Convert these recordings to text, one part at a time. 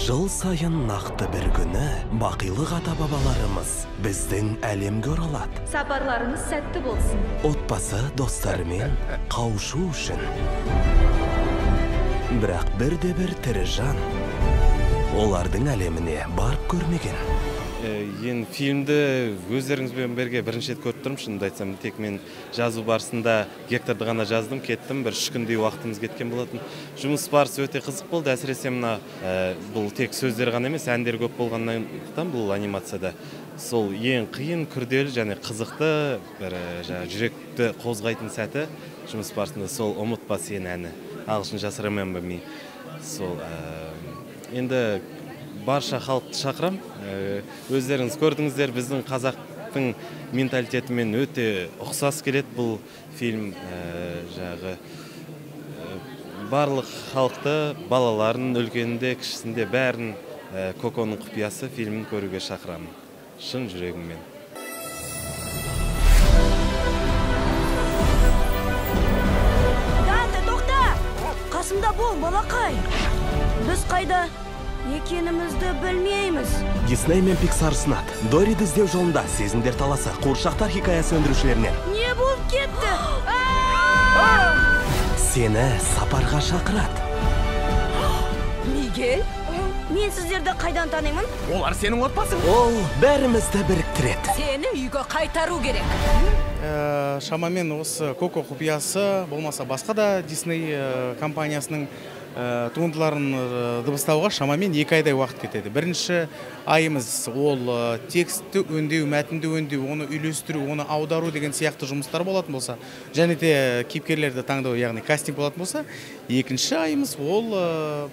Жыл сайын нақты бір күні бақилық ата-бабаларымыз біздің әлемге оралады. Сапарларыңыз сәтті болсын. Отбасы достарымен қауышу үшін. Бірақ бірде-бір тірі жан олардың әлеміне барып көрмеген. Ең фильмді өздеріңізбен бірге бірінші рет көріп тұрмын, шынымды айтсам. Тек мен жазу барысында Гекторды ғана жаздым, кеттім. Бір 3 күндей уақытымыз кеткен болатын. Жұмыс барысы өте қызық болды. Әсіресе мына бұл тек сөздер ғана емес, әндер көп болғандықтан бұл анимацияда сол ең қиын, күрделі және қызықты бір жүректі қозғайтын сәті жұмыс барысында сол «Ұмытпа сен» әні. Ағылшынша Remember Me. Сол енді барша халықты шақырам. Өздеріңіз көрдіңіздер, біздің қазақтың менталитетімен өте ұқсас келеді бұл фильм. Жағы барлық халықты, балаларын, үлкенінде, кішісінде бәрін «Коконың құпиясы» фильмін көруге шақырамын. Шын жүрегіммен. Данте, тоқта! Қасымда бол, балақай! Біз қайда екенімізді білмейміз. Дисней мен Пиксар ұсынады. Дориді іздеу жолында сезімдер таласы, қуыршақтар хикаясы өндірушілерінен. Не болып кетті? Сені сапарға шақырады. Мигель? Мен сіздерді қайдан танимын? Олар сенің отбасың. Ол бәрімізді біріктіреді. Сені үйге қайтару керек. Шамамен осы «Коко құпиясы» болмаса басқа да Дисней компаниясының туындыларын дыбыстауға шамамен 2 айдай уақыт кетеді. Бірінші айымыз ол текстті өңдеу, мәтінді өңдеу, оны үйлестіру, оны аудару деген сияқты жұмыстар болатын болса, және де кейіпкерлерді таңдау, яғни кастинг болатын болса, екінші айымыз ол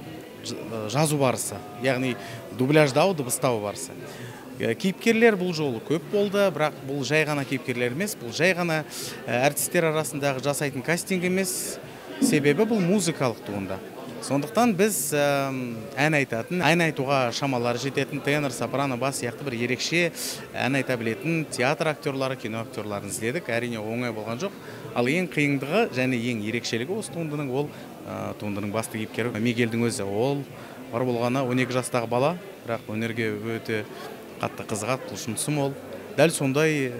жазу барысы, яғни дубляждау, дыбыстау барысы. Кейіпкерлер бұл жолы көп болды, бірақ бұл жай ғана кейіпкерлер емес, бұл жай ғана әртістер арасындағы жасайтын кастинг емес, себебі бұл музыкалық туынды. Сондықтан біз ән айтатын, ән айтуға шамалары жететін тенор, сопрано, бас сияқты бір ерекше ән айта білетін театр актерлары, кино актерларын іздедік. Әрине оңай болған жоқ. Ал ең қиындығы және ең ерекшелігі осы туындының ол туындының басты кейіпкері Мигельдің өзі. Ол бар болғаны 12 жастағы бала, бірақ өнерге өте қатты қызығады, құлшынысы мол. Дәл сондай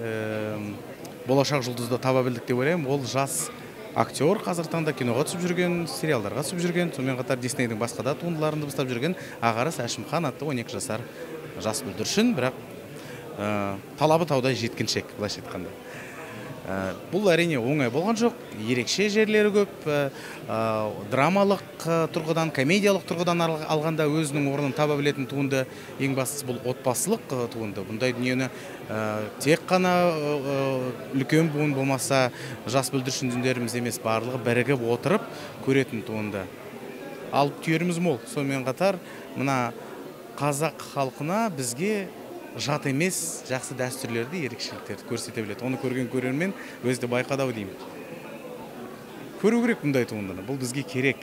болашақ жұлдызды таба білдік деп ойлаймын. Ол жас актер қазір таңда киноға түсіп жүрген, сериалдарға түсіп жүрген, сонымен қатар Диснейдің басқа да туындыларын дыбыстап жүрген Ағарыс Әшімхан атты 12 жасар жас бүлдіршін, бірақ талабы таудай жеткіншек, былайша айтқанда. Бұл әрине оңай болған жоқ, ерекше жерлері көп, драмалық тұрғыдан, комедиялық тұрғыдан алғанда өзінің орнын таба білетін туынды. Ең бастысы бұл отбасылық туынды. Бұндай дүниені тек қана үлкен буын болмаса жас бүлдіршіндеріміз емес, барлығы бірігіп отырып көретін туынды. Алып түйеріміз мол. Сонымен қатар мына қазақ халқына бізге жат емес жақсы дәстүрлерді, ерекшеліктерді көрсете біледі. Оны көрген көрермен өзі де байқады ау деймін. Көру керек бұндай туындыны. Бұл бізге керек.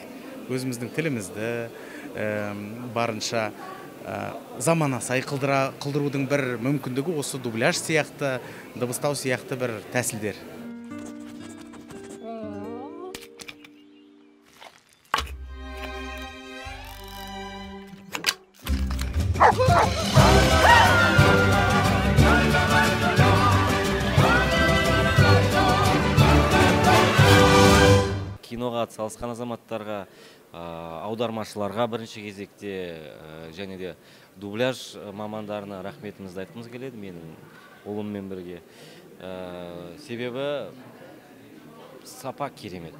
Өзіміздің тілімізді барынша замана сай қылдырудың бір мүмкіндігі осы дубляж сияқты, дыбыстау сияқты бір тәсілдер. Киноға атсалысқан азаматтарға, аудармашыларға бірінші кезекте және де дубляж мамандарына рахметімізді айтқымыз келеді, менің ұлыммен бірге. Себебі сапа керемет.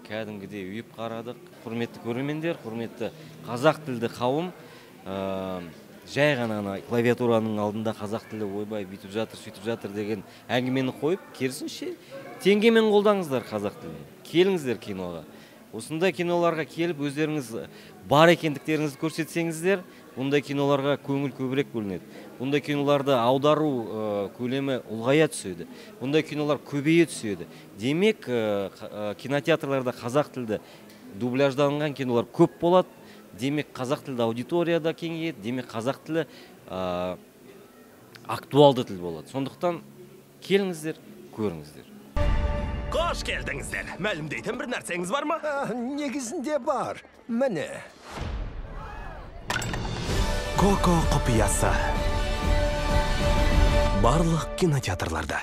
Кәдімгідей үйіп қарадық. Құрметті көрермендер, құрметті қазақ тілді қауым, жай ғана клавиатураның алдында қазақ тілі ойбай бүйтіп жатыр, сөйтіп жатыр деген әңгімені қойып, керісінше теңгемен қолдаңыздар қазақ тілін. Келіңіздер киноға. Осындай киноларға келіп өздеріңіз бар екендіктеріңізді көрсетсеңіздер, бұндай киноларға көңіл көбірек бөлінеді. Бұндай киноларды аудару көлемі ұлғая түседі. Бұндай кинолар көбейе түседі. Демек, кинотеатрларда қазақ тілді дубляжданған кинолар көп болады. Демек, қазақ тілді аудитория да кеңейеді. Демек, қазақ тілі актуалды тіл болады. Сондықтан келіңіздер, көріңіздер. Қош келдіңіздер. Мәлімдейтін бір нәрсеңіз бар ма? Негізінде бар. Міне. Коко құпиясы. Барлық кинотеатрларда.